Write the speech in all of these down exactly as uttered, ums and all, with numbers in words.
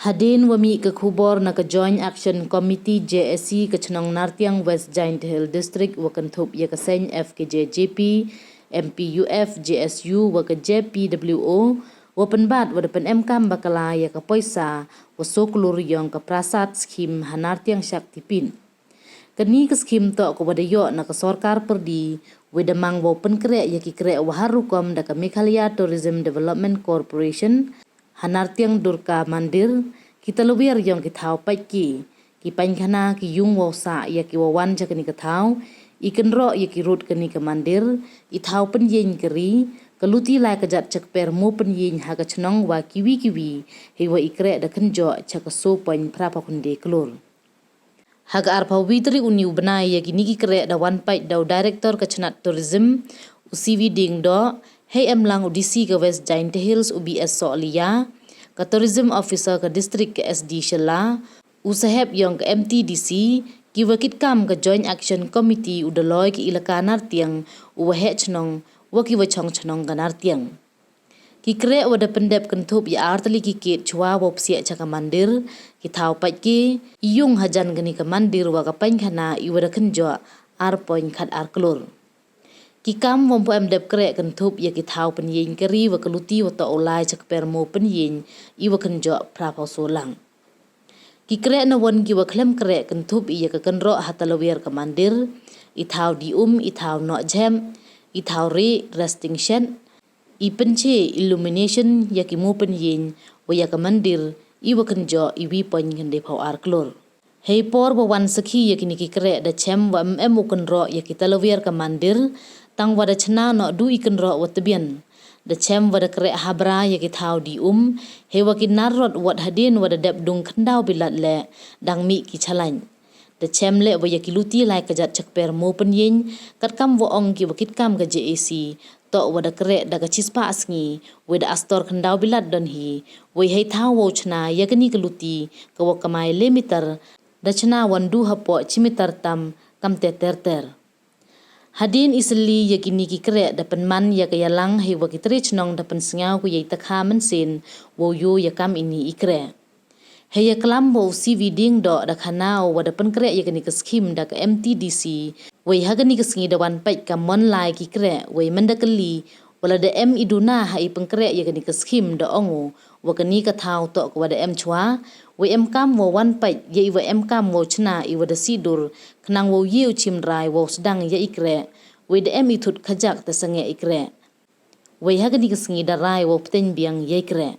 Hadien wa mih ka khubor na ka Joint Action Committee, J A C, ka chnong Nartiang, West Jaintia Hills District, wa kynthup ya ka seng F K J J P, M P U F, J S U, wa ka J P W O, wa pynbat wa da pynemkam bakla ya ka poisa wa so klur yong ka Prasad Scheme ha Nartiang Shakti Peeth. Kani ka scheme toh ka wa da yoh na ka sorkar pyrdi, wei da mang wow pynkreh ya ki kreh wa har rukom da ka Meghalaya Tourism Development Corporation, ha Nartiang Durga Mandir, ki talawiar yong ki thaw paitki, ki painkhana, ki yung wow sah ya ki wa wan cha kani ka thaw, i kynroh ya ki rud kani ka mandir, i thaw pynyeng kari, ka luti lai ka jat chakper mo pynyeng ha ka chnong wa kiwi kiwi, hei wa i kreh da kynjoh cha ka so point phra phaw khynde klur. Ha ka arphaw wi tarik uni u bnai ya kini ki kreh da wan pait da u Director ka chnat Tourism, u C V Diengdoh, hei em lang u D C ka West Jaintia Hills, u B S Sohliya, ka Tourism Officer ka District ka S D Shella, u sahep yong ka M T D C, ki wa kit kam ka Joint Action Committee, u Daloi ka Elaka Nartiang, u waheh chnong, wa ki wa chong chnong ka Nartiang. Ki kreh wa da pyndep kynthup ya ar tylli ki kit chwa wow psiah cha ka mandir, ki thaw paitki, i yung hajan kani ka mandir wa ka painkhana i wa da kynjoh ar point khat ar klur. Ki kam wa ym pu em dep kreh kynthup ya ki thaw pynyeng kari wa ka luti wa toh u lai chakper mo pynyeng i wa kynjoh phra phaw so lang. Ki kreh na wan ki wa khlem kreh kynthup i ya ka kynroh ha talawiar ka mandir, i thaw di um, i thaw noh jhep, i thaw rieh, resting shed, i pynche, illumination, ya ki mo pynyeng, wa ya ka mandir, i wa kynjoh i wi point khynde phaw ar klur. Hei por wa wan sakhi ya kini ki kreh da chem wa ym em u kynroh ya ki talawiar ka mandir, tang wa da chna noh du i kynroh wa tbian. Da chem wa da kreh habra ya ki thaw di um, hei wa ki nar rot wat hadien wa da dep dung khyndaw bilat leh, dang mih ki chalaiñ. Da chem leh wa ya ki luti lai ka jat chakper mo pynyeng, katkam wa ong ki wa kit kam ka J A C, toh wa da kreh da ka chispah sngi, wei da astor khyndaw bilat don hi, wei hei thaw wow chna ya kani ka luti, ka wa kamai le meter, da chna wan du hapoh chi meter tam, kam te ter ter. Hadien i sylli ya kini ki kreh da pynman ya ka yalang, hei wa ki tre chnong da pynsngaw ku ya i takha mynsiem wow yoh ya kam ini i kreh. Hei ya klam wa u C V Diengdoh da khana u wa da pynkreh ya kani ka scheme da ka M T D C, wei ha kani ka sngi da wan pait ka mon lai ki kreh, wei man da kylli, wa la da em i duna ha i pynkreh ya kani ka scheme da ong u, wa kani ka thaw toh ka wa da em chwa, wei em kam wow wan pait ya i wa em kam wow chna i wa da sih dur, khnang wow ye u chim rai wow sdang ya i kreh, wei da em i thut khajak te sangeh i kreh. Wei ha kani ka sngi da rai wow pteng biang ya i kreh.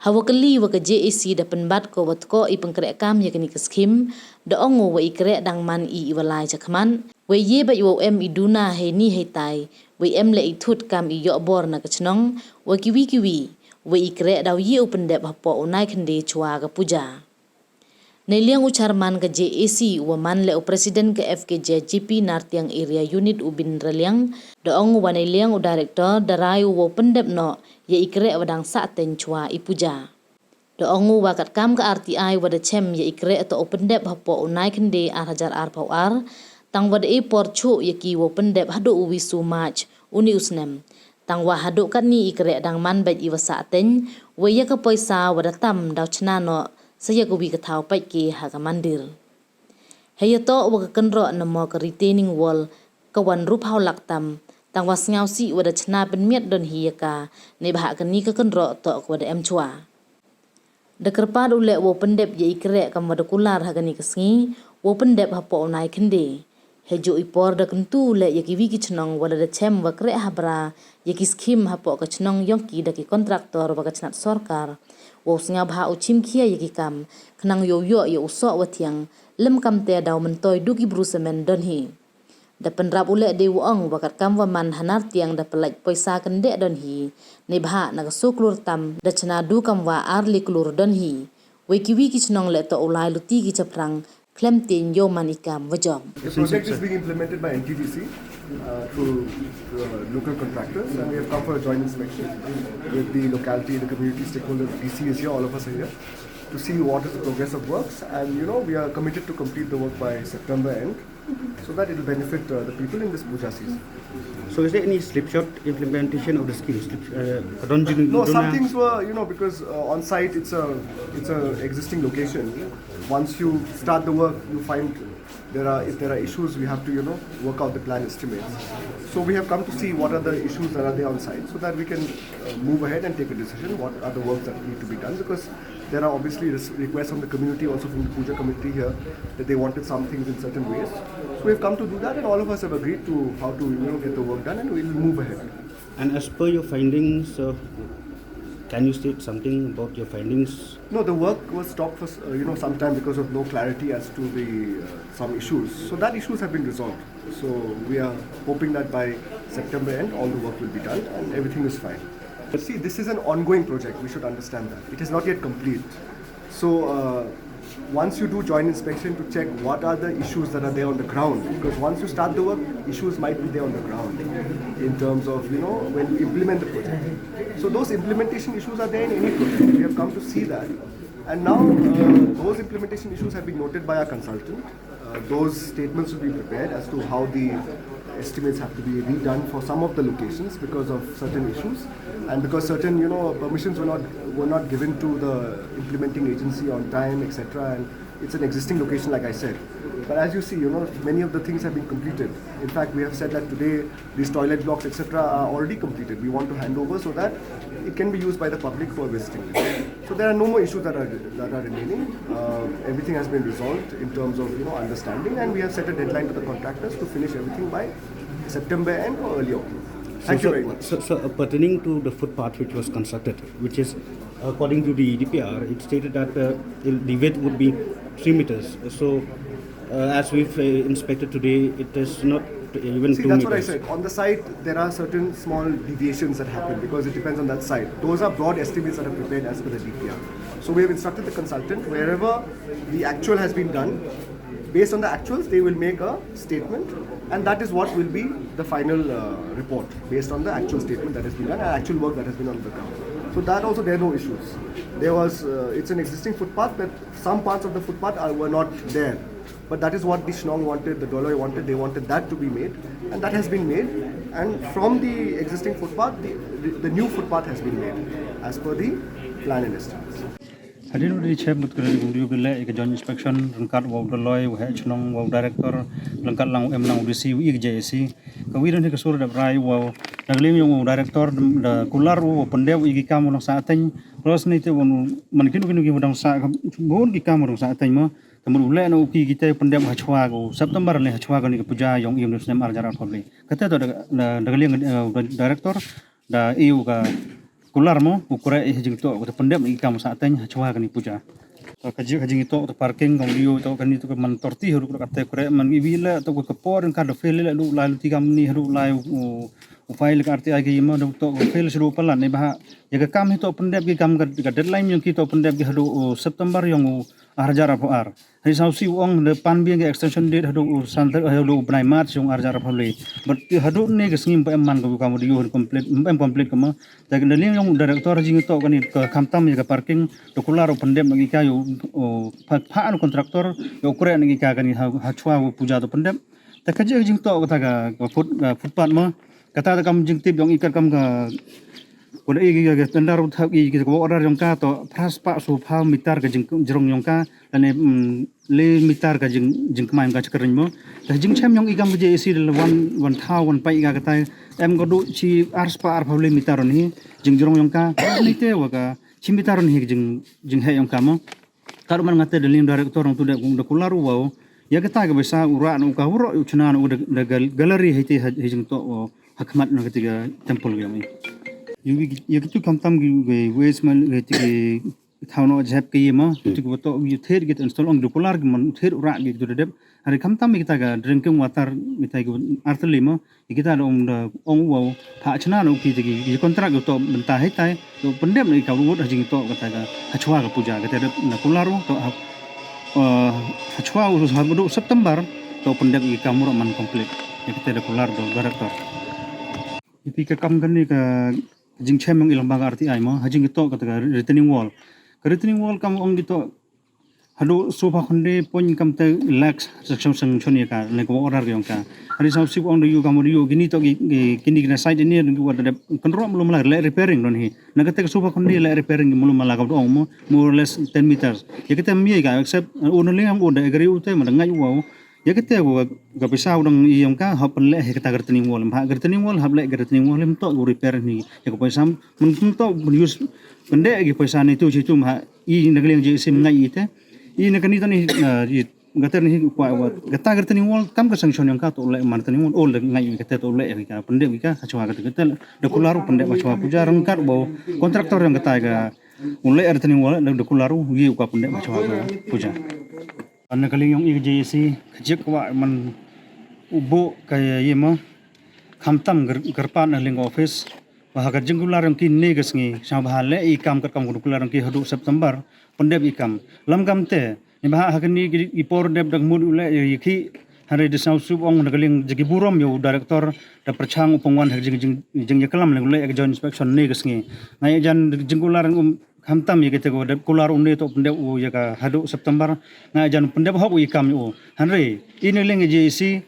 Ha wa kylli wa ka J A C da pynbat ko wa tkoh i pynkreh kam ya kani ka scheme, da ong u wa i kreh dang man i i wa lai chakhmat, wei ye bait wow em i duna hei ni hei tai, wei em leh i thut kam i yoh bor na ka chnong, wa kiwi kiwi, wei i kreh daw ye u pyndep hapoh u nai khynde chwa ka puja. Neiliang u chairman ka J A C, u wa man leh u president ka F K J J P Nartiang Area Unit, u Bin Raliang, da ong u wa neiliang u director da rai u wow pyndep noh ya i kreh wa dang sah teng chwa i puja. Da ong u wa katkam ka R T I wa da chem ya i kreh toh u pyndep hapoh u nai khynde ar hajar ar phaw ar, tang wa da e por chuh ya ki wow pyndep haduh u wisu March uni u snem. Tang wa haduh katni i kreh dang man bait i wa sah teng, wei ya ka poisa wa da tam daw chna noh sa ya ka wi ka thaw paitki ha ka mandir. Hei ya toh wa ka kynroh na mo ka retaining wall ka wan ru phaw lak tam, tang wa sngaw sih wa da chna pynmiat don hi ya ka, neibhah kani ka kynroh toh ka wa da em chwa. Da kyrpad u leh wow pyndep ya i kreh kam wa da kular ha kani ka sngi, wow pyndep hapoh u nai khynde. Hei juh i por da kyntu u leh ya kiwi ki chnong wa la da chem wa kreh habra ya ki scheme hapoh ka chnong yong ki da ki contractor wa ka chnat sorkar, wow sngewbha u chim khia ya ki kam, khnang yow yoh ya u soh wa thiang, lym kam te daw myntoi du ki bru semen don hi. Da pynrap u leh de u ong wa katkam wa man ha Nartiang da pynlait poisa kyndeh don hi, neibhah na ka so klur tam da chna du kam wa ar le klur don hi. Wei kiwi ki chnong leh toh u lai luti ki chaphrang, khlem teng yow man i kam wa jop. The project is being implemented by N T D C, uh, through, uh, local contractors, and we have come for a joint inspection with the locality, the community stakeholders. D C is here, all of us are here to see what is the progress of works, and, you know, we are committed to complete the work by September end. so that it will benefit uh, the people in this puja season. So is there any slipshod implementation of the scheme? Slip, uh, ka don jing No, don some na- things were, you know, because uh, on site it's a it's a existing location. Once you start the work, you find there are if there are issues, we have to you know work out the plan estimates. So we have come to see what are the issues that are there on site, so that we can uh, move ahead and take a decision. What are the works that need to be done? Because there are obviously res- requests from the community, also from the puja committee here, that they wanted some things in certain ways. So we've come to do that, and all of us have agreed to how to you know get the work done, and we'll move ahead. And as per your findings, uh, can you state something about your findings? No, the work was stopped for uh, you know some time because of no clarity as to the uh, some issues. So that issues have been resolved. So we are hoping that by September end, all the work will be done and everything is fine. But see, this is an ongoing project. We should understand that it is not yet complete. So uh, once you do joint inspection to check what are the issues that are there on the ground, because once you start the work, issues might be there on the ground in terms of you know when you implement the project. So those implementation issues are there in any project. We have come to see that, and now uh, those implementation issues have been noted by our consultant. Uh, those statements will be prepared as to how the estimates have to be redone for some of the locations because of certain issues, and because certain you know permissions were not were not given to the implementing agency on time, et cetera. And it's an existing location, like I said. But as you see, you know, many of the things have been completed. In fact, we have said that today these toilet blocks, et cetera, are already completed. We want to hand over so that it can be used by the public who are visiting. So there are no more issues that are that are remaining. Uh, everything has been resolved in terms of you know understanding, and we have set a deadline to the contractors to finish everything by September end or earlier. Thank so, you very much. So, so uh, pertaining to the footpath which was constructed, which is according to the D P R, it stated that uh, the width would be three meters. So, uh, as we've uh, inspected today, it is not even See, two that's meters. What I said. On the site, there are certain small deviations that happen because it depends on that site. Those are broad estimates that are prepared as per the D P R. So we have instructed the consultant wherever the actual has been done. Based on the actuals, they will make a statement, and that is what will be the final uh, report based on the actual statement that has been done and actual work that has been on the ground. So that also there are no issues. There was uh, it's an existing footpath, but some parts of the footpath are, were not there. But that is what the Shnong wanted, the Doloi wanted. They wanted that to be made, and that has been made. And from the existing footpath, the, the, the new footpath has been made as per the plan and estimates. Hadien u di chem mut kren u di u bile ka joint inspection rengkat wa u Doloi, wa heh chnong, wa u director, rengkat lang u em lang u D C, u i ka J A C. Ka wi ren hi ka sur dep rai wa u nagling yong u director da kular u wa pendep u i ki kam u dang sa ateng. Plus ni te wa u man kin u kin u ki u dang sa ka bun ki kam u dang sa ateng mo. Te mut u le na u ki ki te pendep ha chwa ko September le ha chwa ko ni ka puja yong i u snem ar hajar arphaw le. Kate to da da ka liang u director da i u ka kular mo u kure i jingto ko te pendep i kam sa ateng ha chwa ka ni puja. To ka jing ka jingto to parking kong liu to ka ni to ka man torti haru ka te kure man i wi le to ka por ka do fail le du lai lu ti kam ni haru lai u file ka R T I ka i mo do to ka fail suru palan ni ba ya ka kam hi to pendep ki kam ka deadline yong ki to pendep ki haru September yong u ar hajar arphaw ar. Hei sau si u ong da pan biang ka extension date haduh u santer haduh u bnai March yong ar hajar arphaw le. But ti haduh ni ka sngi em man ka kam u dio complete em complete ka ma. Ta ka liang yong director jingto ka ni ka khamtam ya ka parking da kular u pendep na ki ka yu pha pha anu contractor yu kure na ki ka ka ni ha chwa u puja to pendep. Ta ka jingto ka ta ka foot footpath ma. Kata ta kam jingtip yong i kat kam ka Ko da i ki standard u thap i ki ko order yong ka to phra spah so pha meter ka jingjrong yong ka lane le meter ka jingkmai yong ka chakring mo. Ta jingchem yong i kam ka J A C da wan wan thaw wan pai ka katai em ko du chi ar spah arphaw le meter ni jingjrong yong ka ni te wa ka chi meter ni jingheh yong ka mo. Ka ruman ngate da liang director nong tu da kular u wa ya kata ka besa u ra no ka u ro u chna no da gallery hei te hei jingto ha khmat na ka ti ka temple ka yong i. Ya ki tu khamtam ki waste man ka ti ki thaw no jep ki ma tu ki bato ki ther ki install ong du kular ki man ther u ra ki tu dep. Hari khamtam ki ta ka drinking water ki ta ki artli ma ki ta da ong da ong wa pha chna no ki ti ki contract to benta hei tai to pendep na ki ka wut ha jingto ka ta ka ha chwa ka puja ka ta na kular u to ha chwa u ha du September to pendep ki ka muro man complete. Ya ki ta da kular do director. Iti ka kam kani ka jingchem yong i lang ba ka R T I mo ha jingto ka ta ka retaining wall. Ka retaining wall kam ong ki to Haduh soophaw khyndai point kamte lakhs sa chong sang chon ya ka, ne ko order yong ka. Hari sa sip ong da yu kam da yu kini to ki, ki, kini kini site ini da yu da kynroh mulu mala le repairing don hi. Na kate ka soophaw khyndai le repairing mulu mala ka ong mo, more or less ten meters. Ya kate mi ka except, uh, un le am un da agree u te ma da ngai u wa. Ya kate ko ka pisa u dang i yong ka hap le he kata gardening wall, ha gardening wall, hap le gardening wall, ym to u repair ni. Ya ko pisa mun to use kende ki pisa ni tu chi tu ma i na ka liang JAC ngai i te. I na kani to ni, ah, i gater ni kwa wa. Kata gardening wall kam ka sanction yong ka to le man gardening wall, o le ngai i kata to le ka pende ka chwa kata kata da kular u pende ba chwa puja rangkat bo contractor yong kata ka u le gardening wall da kular u yi kwa pende ba chwa puja. Ana ka liang yong i ka JAC ka jik wa man u bo ka yema. Khamtam gar-, garpan na liang office. Wa ha ka jingkular yong ki ne ka sngi, sa ba ha le i kam kat kam kular yong ki haduh September, pyndep i kam. Lam kam te, ni ba ha kani ki, i por dep da mut u le i ki, hare da sa sip ong na ka liang jingki burom yow director, da pyrchang u pynwan ha jing, jing, jingyakylam le u le ka joint inspection ne ka sngi. Ngai jan jingkular um khamtam ya kate ko dep kular u ne to pyndep u ya ka haduh September. Ngai jan pyndep hok u i kam u. Hare, i na liang JAC,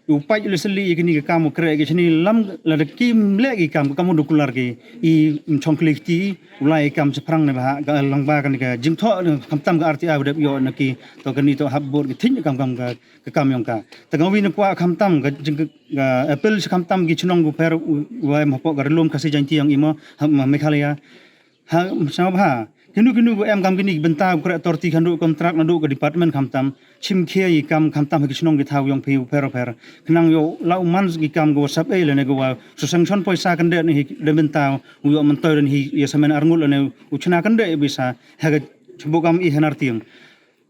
u pait u le seli i kini ka kam u kre ki chini lam la da kim le ki kam ka kam u da kular ki i chong klik ti u lai kam chaphrang ne ba ha ka lang ba kani ka jingthoh ne khamtam ka RTI u dep yoh na ki to kani to hap bor ki thing kam kam ka, ka kam yong ka. Ta ka wi ne kwa khamtam ka jing ka, ka appeal cha khamtam ki chnong ku pher u, u em hapoh ka Rilum Khasi Jaintia yong i mo, ha, ma Meghalaya. Ha, sa ba ha. Kinu kinu ko em kam kini bynta ko kre tor ti khandu kontrak nadu ko department khamtam. Chim khia i kam khamtam ha ki chnong ki thaw yong phi u pher u pher. Khnang yow la u man ki kam ko sap ei le ne ko wa. Su sanction poisa kande ne hi de bynta u yoh myntoi ne hi ya samen arngut le ne u chna kande bisa. Ha ka chbu kam i henar tiang.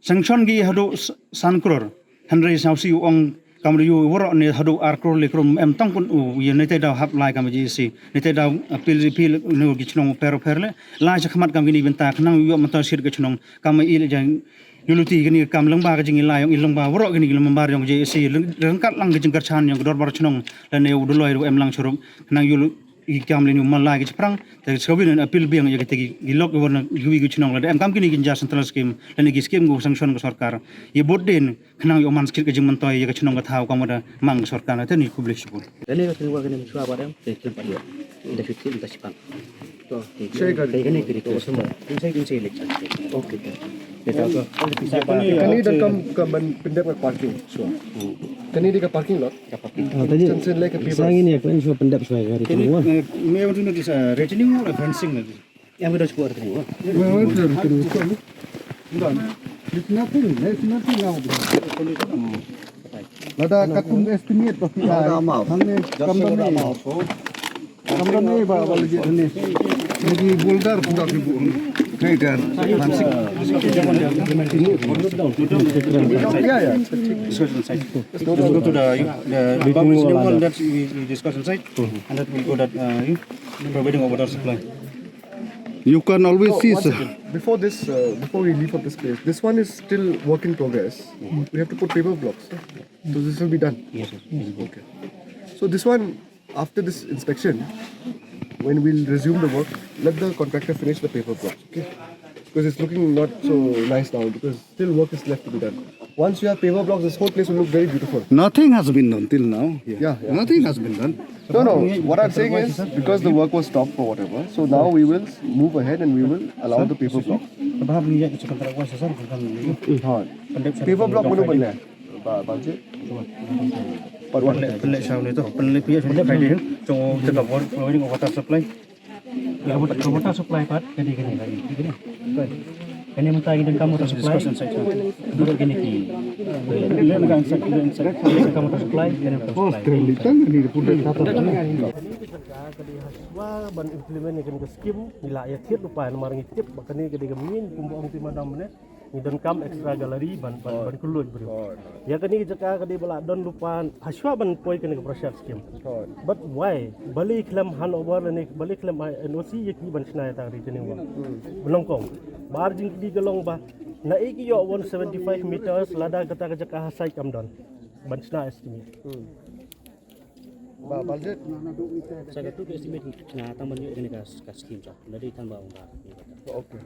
Sanction ki haduh s-, san kror. Hynrei sa u si u ong kam ri u waroh ne haduh ar kror le kror em tang pun u ya ne te daw hap lai kam JAC. Ne te daw appeal appeal ne ki chnong pher pher le. Lai cha khmat kam kini bynta khnang u yoh myntoi sit ka chnong kam i le jang yuluti kini kam lang ba ka jing i lai yong i lang ba waroh kini ki lambar yong JAC lang, rangkat lang ka jing karchan yong ka dorbar chnong le ne u duloi u em lang churup khnang yulu i kam le ni u malai ki chaphrang, te ska win appeal biang ya ki te ki, ki lok i warna ki wi ki chnong la da em kam kini ki ja central scheme, le ni ki scheme ko sanction ko sorkar. Ye bot din, khnang yow man skit ka jingmyntoi ya ka chnong ka thaw kam da mang ka sorkar, te ni public support. Kani ka training wall kani mchwa ba dem, te kim pa dia. Da chut kim da chipang. To, te kani kiri ko semua. Kim sai kim sai election. Okay. Te ta ko. Kani da kam ka ban pyndep ka parking. Sure. Kani di ka parking lot. Ah, tadi. Sang ini aku kan suruh pendap suai hari ini. Me untuk nak kisah retaining wall, fencing lagi. Yang kita cukup retaining wall. It's nothing, it's nothing now. Lada katum estimate pasti ai. Hang ni kam ni. Kam ni ba, ba lagi ni. Lagi boulder pun tak ibu. Ni kan. Fencing. Yeah, yeah. Let's go to the, the public wall that we, we discussed inside, and that will go that, uh, you providing a water supply. You can always see, sir. Before this, uh, before we leave of this place, this one is still work in progress. We have to put paper blocks, sir. So this will be done. Yes, sir. Okay. So this one, after this inspection, when we'll resume the work, let the contractor finish the paper blocks, okay? Because it's looking not so nice now because still work is left to be done. Once you have paver blocks, this whole place will look very beautiful. Nothing has been done till now. Yeah, yeah. Nothing has been done. No, no. What I'm saying is, because the work was stopped for whatever, so now we will move ahead and we will allow the paver block. Paver block manu banna hai? Ba-, budget? Part one. Pynleh, pynleh saw ni to, pynleh pia, pynleh pia. Chong te ka bor, providing of water supply. Ka water, ka water supply pat, kani, kani, kani, kani. Kani mynta ngi dang kam water supply. Discuss inside. Dulu kani ki. Kani kam water supply, kani water supply. Kani ka jaka ka dei hashwa ban implement ya kani ka scheme, ngi la ya thied lypa namar ngi tip ba kani ka dei ka main, kumba ong ti madam ne. Ngi donkam extra gallery ban, ban, ban kylluid briew. Ya kani ka jaka ka dei ba la don lypa hashwa ban poi kani ka Prashad scheme. But why? Balei khlem handover lane balei khlem ai NOC ya ki ban chna ya ta ka retaining wall. Ba nyngkong. Ba ar jingkylli ka long ba na ei ki yoh one seventy-five meters lada kata ka jaka ha site kam don ban chna estimate. Ba budget. Sa katu ka estimate nga tang ban yoh kani ka, ka scheme sa. Lada i tang ba ong ba. Okay.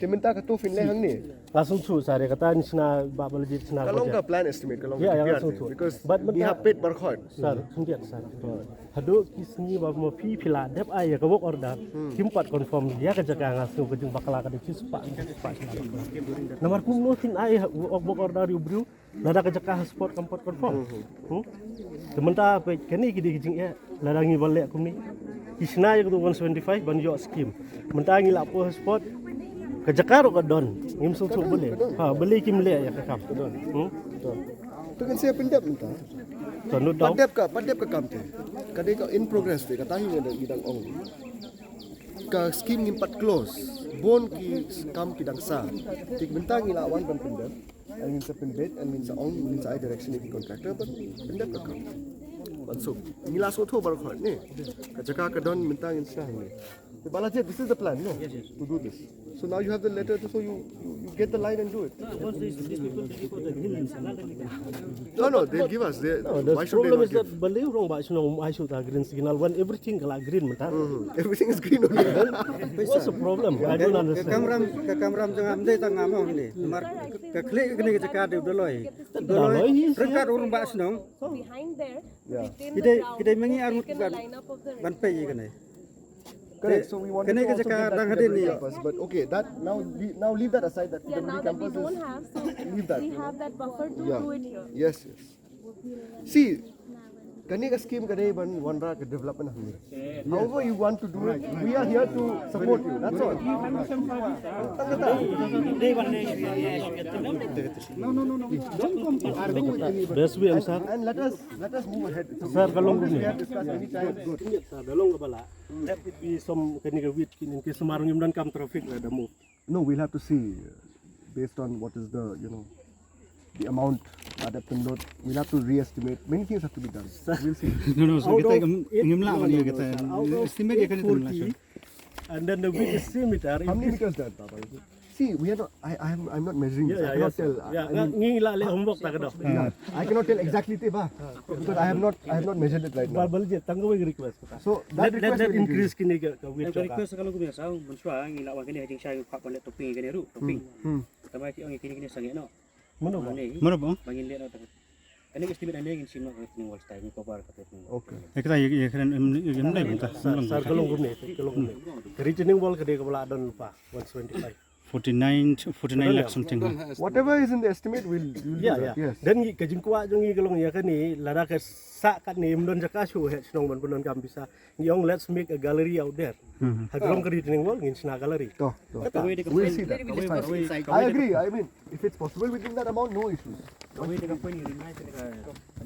Te mynta ka tu phin le hangne. Nga sngewthuh sir, kata ni sna ba Balijit sna. Ka long ka plan estimate, ka long ka plan estimate. Because we have paid barkhot. Sir, sngewthuh sir. Haduh ki sngi ba mo phi phi la dep ai ya ka work order. Kim pat confirm ya ka jaka, nga sngew ka jingbakla ka dei chispah, chispah sna. Namar kumno phin ai ha-, work order ya u briew. Lada ka jaka ha spot kam pat confirm. Hmm? Te mynta peit kani ki dei ki jingeh, lada ngi ba leh kumni. Ki sna ya ka tu one seventy-five ban yoh scheme. Mynta ngi la poi ha spot. Ka jaka ruh ka don. Ngim sngewthuh balei. Ha, balei kim leh ya ka kam. Hmm? To kan se pyndep mynta. To no doubt. Pat dep ka, pat dep ka kam te. Ka dei ka in progress te, kata hi ngi dang ong. Ka scheme ngim pat close. Bun ki kam ki dang sa. Te mynta ngi la wan ban pyndep. Ngin sa pynbeit, ngin sa ong, ngin sa ai direction ya ki contractor, but pyndep ka kam. Mansuk. Ngi la sngewthuh barkhot ni. Ka jaka ka don mynta ngin sa ni. Te Balijit, this is the plan, no? Yes, yes. To do this. So now you have the letter, so you, you, you get the line and do it. No, once these, these people take it for the green, it's not like that. No, no, they'll give us. They, no, the why should they problem not is give? That balei u rangbah chnong ai shuh ta green signal when everything ka la green mynta. Mm-hmm. Everything is green only. What's the problem? I don't understand. Ka kamram, ka kamram jong nga ym dei tang nga mo ni. Namar ka khlieh kane ka jaka dei u Dolloi. Dolloi, ryngkat u rangbah chnong. Behind there, yeah. Ki dei, ki dei ma ngi ar ngut ban, ban peit ya kane. Correct. So we wanted to also give that to the developers, but okay, that now le-, now leave that aside, that P W D campus is, leave that, you know. Yeah, now we don't have, so we have that buffer to do it here. Yes, yes. See, kane ka scheme ka dei ban wanrah ka development hangne. However you want to do it, we are here to support you. That's all. Best way, sir. And let us, let us move ahead. Sir, ka long kumne. Sir, ka long ka bala. That would be some kani ka wit kin in case mar ngim don kam traffic la da move. No, we'll have to see, uh, based on what is the, you know, the amount that have been load. We'll have to re-estimate. Many things have to be done. We'll see. No, no, so kita ngim, ngim lah mani kita. Estimate ya kan itu. And then the width is three meter. How many meters that, Papa? See, we are not, I, I am, I'm not measuring this. Yeah, I cannot tell. Yeah, I mean, ngi la leh homework ta ka dok. Yeah, I cannot tell exactly te ba. Because I have not, I have not measured it right now. Bal, bal je, tang ka wei request. So that, let, let, request let will increase. Increase kini ka, ka width. Ka request ka long kumne sa, mynshuwa ngi la wan kini ha jingshai ngi kwah pynleh topping kini ruh, topping. Hmm. Tama ki ong kini kini sangeh noh. Mano ba? Mano ba? Ba ngin leh noh ta. Kani ka estimate hangne ngin shim noh ka retaining wall style, ngin cover ka retaining wall. Okay. Ya kata ya, ya kata em, em, em, em, em, sir, sir, ka long kumne, ka long kumne. Ka retaining wall ka dei ka bala don pa, one seventy-five. Forty-nine, forty-nine lakh something, ha. Whatever is in the estimate, we'll, we'll do that. Yeah, yeah. Yes. Dan ngi ka jingkwah jong ngi ka long ya kani, lada ka sah katni ym don jaka shuh heh chnong ban pyndonkam pisa. Ngi ong, let's make a gallery out there. Hmm. Ha jrong ka retaining wall, ngin shna gallery. To, to. We'll see that. We'll see. I agree. I mean, if it's possible within that amount, no issues. Ka wei te ka point ngi rim nai te ka